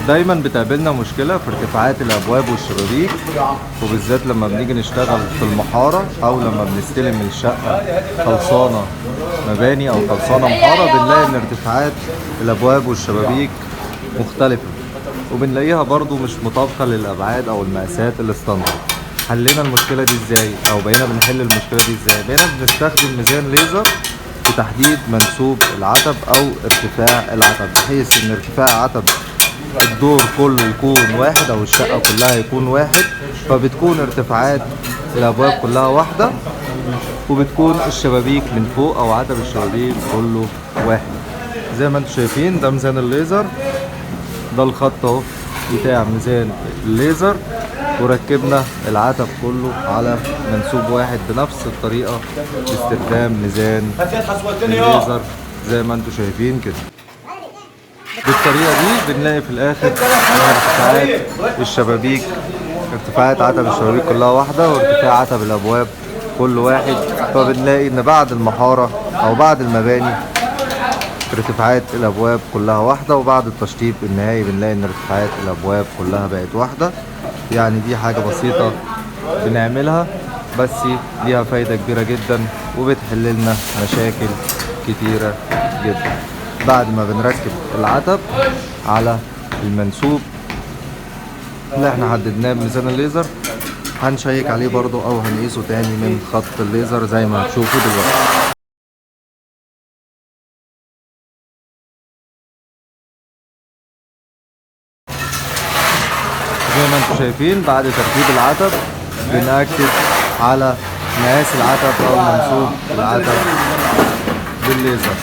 دايما بتقابلنا مشكلة في ارتفاعات الأبواب والشبابيك، وبالذات لما بنيجي نشتغل في المحارة أو لما بنستلم الشقة خلصانة مباني أو خلصانة محارة، بنلاقي إن ارتفاعات الأبواب والشبابيك مختلفة، وبنلاقيها برضو مش مطابقة للأبعاد أو المقاسات ال standard. حلينا المشكلة دي ازاي؟ أو بقينا بنحل المشكلة دي ازاي؟ بقينا بنستخدم ميزان ليزر لتحديد منسوب العتب أو ارتفاع العتب، بحيث إن ارتفاع عتب الدور كله يكون واحد أو الشقة كلها يكون واحد، فبتكون ارتفاعات الأبواب كلها واحدة، وبتكون الشبابيك من فوق أو عتب الشبابيك كله واحد. زي ما انتم شايفين ده ميزان الليزر، ده الخط اهو بتاع ميزان الليزر، وركبنا العتب كله على منسوب واحد بنفس الطريقة باستخدام ميزان الليزر زي ما انتم شايفين كده. بالطريقة دي بنلاقي في الآخر ارتفاعات الشبابيك، ارتفاعات عتب الشبابيك كلها واحدة، وارتفاع عتب الأبواب كل واحد. فبنلاقي إن بعد المحارة أو بعد المباني ارتفاعات الأبواب كلها واحدة، وبعد التشطيب النهائي بنلاقي إن ارتفاعات الأبواب كلها بقت واحدة. يعني دي حاجة بسيطة بنعملها بس ليها فايدة كبيرة جدا، وبتحل لنا مشاكل كتيرة جدا. بعد ما بنركب العتب على المنسوب اللي احنا حددناه بميزان الليزر، هنشيك عليه برضو او هنقيسه تاني من خط الليزر زي ما هتشوفوا دلوقتي. زي ما انتم شايفين بعد تركيب العتب بنأكد على مقاس العتب او منسوب العتب بالليزر.